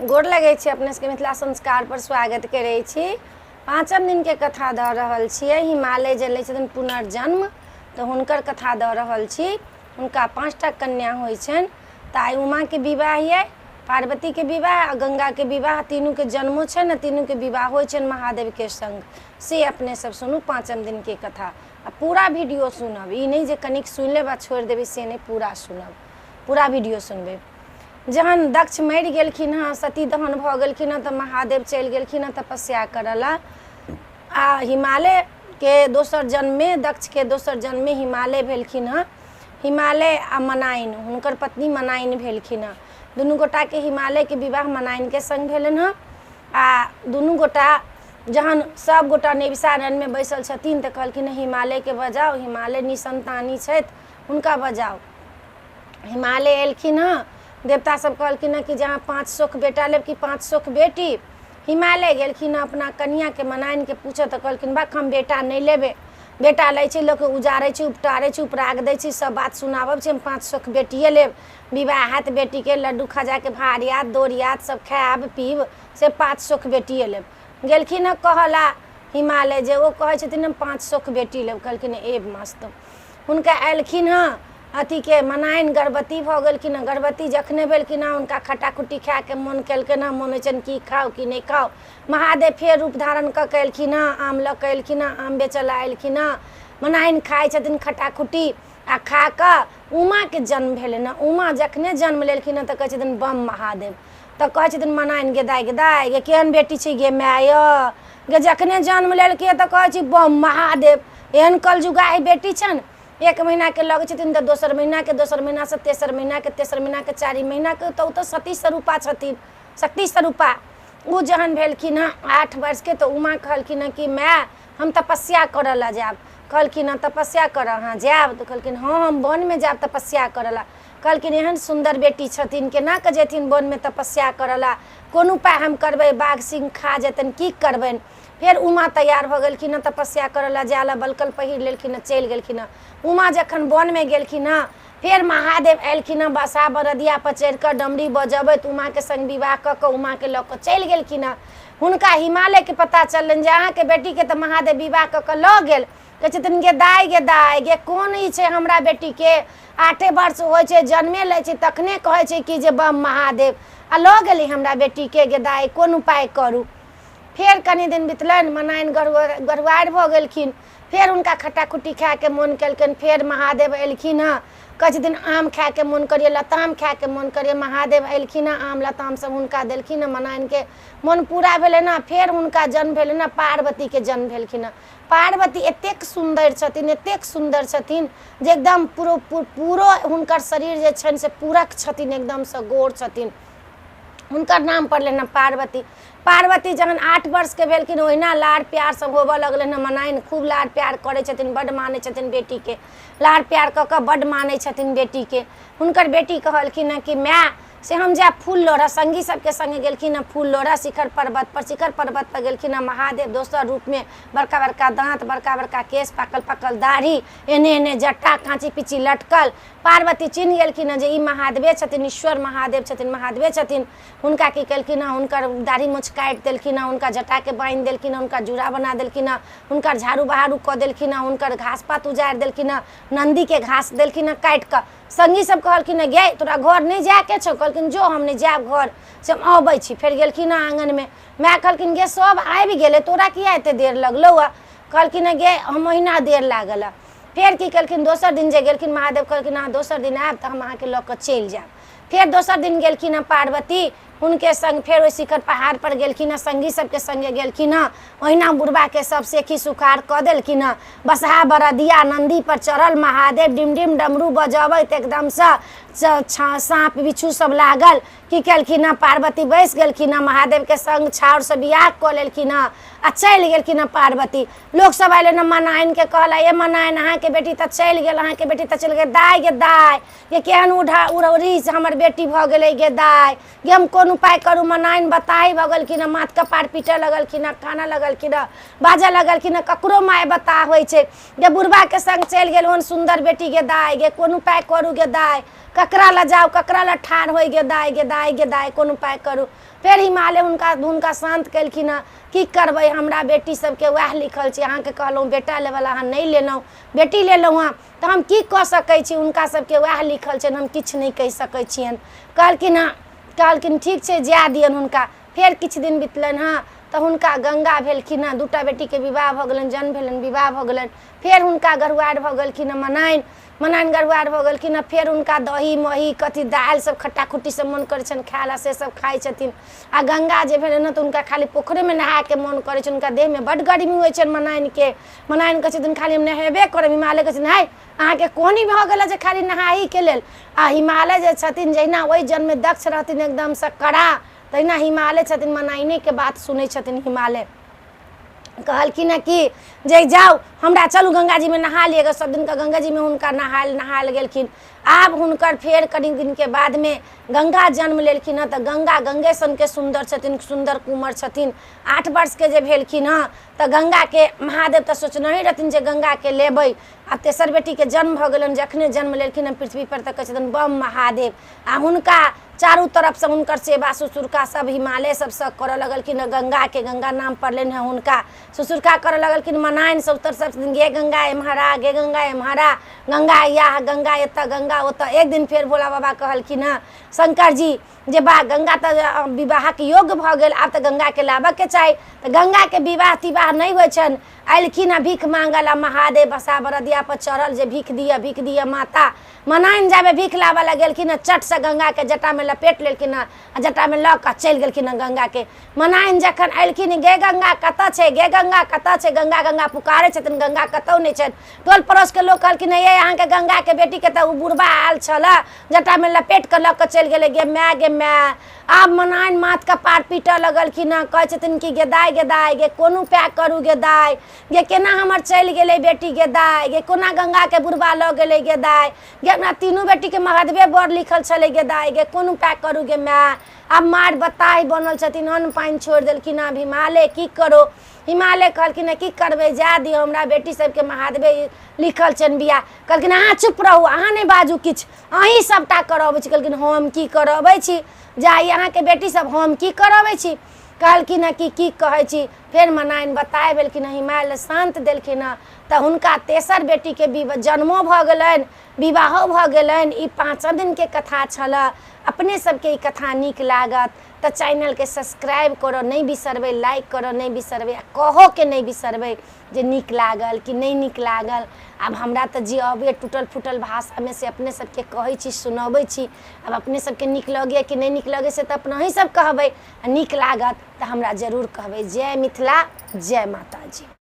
गोर लगै छी अपने सबके। मिथिला संस्कार पर स्वागत करै छी। पाँचम दिनके कथा दऽ रहल छियै। हिमालय जे लै छथिन पुनर्जन्म, तऽ हुनकर कथा दऽ रहल छी। हुनका 5टा कन्या होइ छनि। तऽ आइ उमाके विवाह यऽ, पार्वतीके विवाह आ गंगाके विवाह, तीनूके जन्मो छनि आ तीनूके विवाह होइ छनि महादेवके संग। से अपने सब सुनू पाँचम दिनके कथा आ पूरा वीडियो सुनब। ई नहि जे कनिक सुनि लेब आ छोड़ि देबै, से नहि, पूरा सुनब, पूरा वीडियो सुनबै। जहन दक्ष मरि गेलखिन हँ, सती दहन भऽ गेलखिन हँ, तऽ महादेव चलि गेलखिन हँ तपस्या करऽ लए। आ हिमालयके दोसर जन्ममे, दक्षके दोसर जन्ममे हिमालय भेलखिन हँ। हिमालय आ मनाइन, हुनकर पत्नी मनाइन भेलखिन हँ। दुनू गोटाके हिमालयके विवाह मनाइनके सङ्ग भेलनि हँ। आ दुनू गोटा जहन सब गोटा नैमिषारण्यमे बैसल छथिन तऽ कहलखिन हिमालयके बजाउ, हिमालय निसन्तानी छथि, हुनका बजाउ। हिमालय एलखिन हँ। देवता सब कहलखिन हँ कि जे अहाँ 5 सोख बेटा लेब कि 5 सोख बेटी। हिमालय गेलखिन हँ अपना कनियाँके मनाइनके पूछऽ, तऽ कहलखिन बक, हम बेटा नहि लेबै, बेटा लै छै लोक उजाड़ै छै, उपटारै छै, उपराग दै छै, सब बात सुनाबै छै, हम 5 सोख बेटिए लेब, विवाह हैत बेटीके, लड्डू खाजाके भार आयत, दौड़ आयत, सब खायब पीब, से 5 सोख बेटिए लेब। गेलखिन हँ कहऽ हिमालय जे ओ कहै छथिन हम 5 सोख बेटी लेब। कहलखिन एब मस्त। हुनका एलखिन हँ अथीके मनाइन गर्भवती भऽ गेलखिन हँ। गर्भवती जखने भेलखिन हँ, हुनका खट्टा खुट्टी खायके मोन केलकनि हँ। मोन होइ छनि की खाउ की नहि खाउ। महादेव फेर रूप धारण कऽ के एलखिन हँ, आम लऽ कऽ एलखिन हँ, आम बेचऽ लए एलखिन हँ। मनाइन खाइ छथिन खट्टा खुट्टी आ खा कऽ उमाके जन्म भेलनि हँ। उमा जखने जन्म लेलखिन हँ तऽ कहै छथिन बम महादेव। तऽ कहै छथिन मनाइन गे दाइ, गे दाइ गे, केहन बेटी छै गे माय गे, जखने जन्म लेलकै तऽ कहै छी बम महादेव, एहन कलजुगाही बेटी छनि। 1 महीनाके लगै छथिन तऽ दोसर महीनाके, दोसर महीनासँ तेसर महीनाके, तेसर महीनाके चारि महीनाके, तऽ ओ तऽ सती स्वरूपा छथिन, शक्ति स्वरूपा। ओ जहन भेलखिन हँ 8 वर्षके तऽ उमा कहलखिन हँ कि माय हम तपस्या करऽ लए जायब। कहलखिन हँ तपस्या करऽ अहाँ जायब? तऽ कहलखिन हँ हम वनमे जायब तपस्या करऽ लए। कहलखिन एहन सुन्दर बेटी छथिन, केना कऽ जेथिन वनमे तपस्या करऽ लए, कोन उपाय हम करबै, बाघ सिंह खा जेतनि, की करबनि। फेर उमा तैयार भऽ गेलखिन हँ तपस्या करऽ लए जाय लए, बलकल पहिर लेलखिन हँ, चलि गेलखिन हँ। उमा जखन वनमे गेलखिन हँ, फेर महादेव एलखिन हँ बसा बरदिया पर चढ़ि कऽ डमरी बजबैत उमाके संग विवाह कऽ कऽ उमाके लऽ कऽ चलि गेलखिन हँ। हुनका हिमालयके पता चललनि जे अहाँके बेटीके तऽ महादेव विवाह कऽ कऽ लऽ गेल। कहै छथिन गे दाइ, गे दाइ गे, कोन ई छै, हमरा बेटीके 8 वर्ष होइ छै, जन्मे लै छै तखने कहै छै कि जे बम महादेव, आ लऽ गेली हमरा बेटीके, गे दाइ कोन उपाय करू। फेर कनि दिन बितलनि, मनाइन गरुआरि भऽ गेलखिन। फेर हुनका खट्टा खुट्टी खायके मोन केलकनि। फेर महादेव एलखिन हँ, कहै छथिन आम खायके मोन करैए, लताम खायके मोन करैए। महादेव एलखिन हँ, आम लताम सब हुनका देलखिन हँ, मनाइनके मोन पूरा भेलनि हँ। फेर हुनका जन्म भेलनि हँ, पार्वतीके जन्म भेलखिन हँ। पार्वती एतेक सुन्दर छथिन, एतेक सुन्दर छथिन जे एकदम पूरो पूरो हुनकर शरीर जे छनि से पूरक छथिन, एकदमसँ गोर छथिन। हुनकर नाम पड़लनि हँ पार्वती। पार्वती जहन 8 वर्षके भेलखिन ओहिना लाड़ प्यार सब होबऽ लगलनि हँ। मनाइन खूब लाड़ प्यार करै छथिन, बड्ड मानै छथिन बेटीके, लाड़ प्यार कऽ कऽ बड्ड मानै छथिन बेटीके। हुनकर बेटी कहलखिन हँ कि माय से हम जायब फूल लोढ़ऽ। संगी सबके संगे गेलखिन हँ फूल लोढ़ऽ शिखर पर्वत पर। शिखर पर्वत पर गेलखिन हँ, महादेव दोसर रूपमे, बड़का बड़का दाँत, बड़का बड़का केश, पाकल पाकल दाढ़ी, एने एने जटा, काँची पीची लटकल। पार्वती चिन्ह गेलखिन हँ जे ई महादेवे छथिन, ईश्वर महादेव छथिन, महादेवे छथिन। हुनका की केलखिन हँ, हुनकर दाढ़ी मोछ काटि देलखिन हँ, हुनका जटाके बान्हि देलखिन हँ, हुनका जूड़ा बना देलखिन हँ, हुनकर झाड़ू बहारू कऽ देलखिन हँ, हुनकर घास पात उजाड़ि देलखिन हँ, नन्दीके घास देलखिन हँ काटि कऽ। संगी सब कहलखिन हँ गे तोरा घर नहि जायके छौ? कहलखिन जो हम नहि जायब घर, से हम अबै छी। फेर गेलखिन हँ आङनमे, माय कहलखिन गे सब आबि गेलै, तोरा किया एते देर लगलौ हँ? कहलखिन हँ गे हम ओहिना देर लागल हँ। फेर की केलखिन, दोसर दिन जे गेलखिन, महादेव कहलखिन अहाँ दोसर दिन आयब तऽ हम अहाँके लऽ कऽ चलि जायब। फेर दोसर दिन गेलखिन हँ पार्वती हुनके संग, फेर ओहि शिखर पहाड़ पर गेलखिन हँ, संगी सबके संगे गेलखिन हँ, ओहिना बुढ़बाके सब सेखी सुखार कऽ देलखिन हँ। बसहा बरदिया नन्दी पर चढ़ल महादेव डिम डिम डमरू बजबैत एकदमसँ साँप बिच्छू सब लागल। की केलखिन हँ, पार्वती बैस गेलखिन हँ महादेवके संग, छाउरसँ बियाह कऽ लेलखिन हँ आ चलि गेलखिन हँ पार्वती। लोक सब अयलै ने मनाइनके कहला, ए मनाइन अहाँके बेटी तऽ चलि गेल, अहाँके बेटी तऽ चलि गेल। दाइ गे दाइ गे, केहन उढ़ा उड़ौरी हमर बेटी भऽ गेलै गे दाइ गे, हम कोन कोन उपाय करू। मनाइन बताही भऽ गेलखिन हँ, माथ कपार पीटऽ लगलखिन हँ, कानऽ लगलखिन हँ, बाजऽ लगलखिन हँ, ककरो माय बताह होइ छै गे, बुढ़बाके संग चलि गेल ओहन सुन्दर बेटी गे दाय गे, कोन उपाय करू गे दाय, ककरा लए जाउ, ककरा लए ठाढ़ होइ गे दाय गे दाय गे दाय, कोन उपाय करू। फेर हिमालय हुनका हुनका शान्त केलखिन हँ, की करबै, हमरा बेटी सबके वएह लिखल छै, अहाँके कहलहुँ बेटा लेबऽ लए, अहाँ नहि लेलहुँ, बेटी लेलहुँ हँ तऽ हम की कऽ सकै छी, हुनका सबके वएह लिखल छनि, हम किछु नहि कहि सकै छियनि। कहलखिन हँ, कहलखिन ठीक छै, जाय दियौन हुनका। फेर किछु दिन बितलनि हँ तऽ हुनका गङ्गा भेलखिन हँ, दूटा बेटीके विवाह भऽ गेलनि, जन्म भेलनि, विवाह भऽ गेलनि। फेर हुनका गरुआरि भऽ गेलखिन हँ, मनाइन मनाइन गरुआरि भऽ गेलखिन हँ। फेर हुनका दही मही कथी दालि सब खट्टा खुट्टी सब मोन करै छनि खाय लए, से सब खाइ छथिन। आ गङ्गा जे भेलनि हँ तऽ हुनका खाली पोखरिमे नहायके मोन करै छनि, हुनका देहमे बड्ड गर्मी होइ छनि मनाइनके। मनाइन कहै छथिन खाली हम नहेबे करब। हिमालय कहै छथिन हइ, अहाँके कोनी भऽ गेल जे खाली नहाहीके लेल। आ हिमालय जे छथिन, जहिना ओहि जन्ममे दक्ष रहथिन एकदमसँ कड़ा, तहिना हिमालय छथिन, मनाइनेके बात सुनै छथिन। हिमालय कहलखिन हँ कि जे जाउ हमरा चलू गङ्गाजीमे नहा लिअ। सब दिनके गङ्गाजीमे हुनका नहायल नहायल गेलखिन। आब हुनकर फेर कनि दिनके बादमे गङ्गा जन्म लेलखिन हँ तऽ गङ्गा गङ्गे सनके सुन्दर छथिन, सुन्दर कुमर छथिन। 8 वर्षके जे भेलखिन हँ तऽ गङ्गाके महादेव तऽ सोचनहि रहथिन जे गङ्गाके लेबै। आ तेसर बेटीके जन्म भऽ गेलनि, जखने जन्म लेलखिन हँ पृथ्वीपर तऽ कहै छथिन बम महादेव। आ हुनका चारू तरफसँ हुनकर सेवा ससुरका सब हिमालय सबसँ करऽ लगलखिन हँ। गङ्गाके गङ्गा नाम पड़लनि हँ, हुनका ससुरका करऽ लगलखिन। मनाइन सब उत्तर सब गे गङ्गा एम्हर आ, गे गङ्गा एम्हर आ, गङ्गा या गङ्गा एतऽ गङ्गा ओतऽ। एक दिन फेर भोला बाबा कहलखिन हँ शंकर जी जे बा गङ्गा तऽ विवाहके योग्य भऽ गेल, आब तऽ गङ्गाके लाबऽके चाही। तऽ गङ्गाके विवाह तिवाह नहि होइ छनि। अयलखिन हँ भीख माँगऽ लए महादेव बसा बरदियापर चढ़ल जे भीख दिअ, भीख दिअ माता। मनाइन जाबे भीख लाबऽ लए गेलखिन हँ, चटसँ गङ्गाके जटामे लपेट लेलखिन हँ आ जटामे लऽ कऽ चलि गेलखिन हँ गङ्गाके। मनाइन जखन अयलखिन, गे गङ्गा कतऽ छै, गे गङ्गा कतऽ छै, गङ्गा गङ्गा पुकारै छथिन, गङ्गा कतहु नहि छनि। टोल पड़ोसके लोक कहलखिन ये अहाँके गङ्गाके बेटीके तऽ ओ बुढ़बा आयल छलए, जटामे लपेट कऽ लऽ कऽ चलि गेलै गे माय गे माय। आब मनाइन माथ कपार पीटऽ लगलखिन हँ, कहै छथिन कि गे दाय गे दाय गे, कोन उपाय करू गे दाय गे, केना हमर चलि गेलै बेटी गे दाय गे, कोना गङ्गाके बुढ़बा लऽ गेलै गे दाय गे, हमरा तीनू बेटीके महादेवे बर लिखल छलै गे दाय गे, कोन उपाय करू गे माय। आब मार बताहि बनल छथिन, अन्न पानि छोड़ि देलखिन हँ हिमालय, की करो। हिमालय कहलखिन हँ की करबै, जाय दियौ, हमरा बेटी सबके महादेवे लिखल छनि बियाह। कहलखिन अहाँ चुप रहू, अहाँ नहि बाजू किछु, अहीं सबटा करबै छी। कहलखिन हम की करबै छी, जाय अहाँके बेटी सब, हम की करबै छी। कहलखिन हँ कि की कहै छी। फेर मनाइन बताय भेलखिन हँ, हिमालय शान्त देलखिन हँ तऽ हुनका तेसर बेटीके जन्मो भऽ गेलनि, विवाहो भऽ गेलनि। ई पाँचम दिनके कथा छलए। अपने सबके ई कथा नीक लागत तऽ चैनलके सब्सक्राइब करऽ नहि बिसरबै, लाइक करऽ नहि बिसरबै आ कहऽके नहि बिसरबै जे नीक लागल कि नहि नीक लागल। आब हमरा तऽ जे अबैए टूटल फूटल भाषामे से अपने सबके कहै छी, सुनबै छी। आब अपने सबके नीक लगैए कि नहि नीक लगैए से तऽ अपनहि सब कहबै, आ नीक लागत तऽ हमरा जरूर कहबै। जय मिथिला, जय माताजी।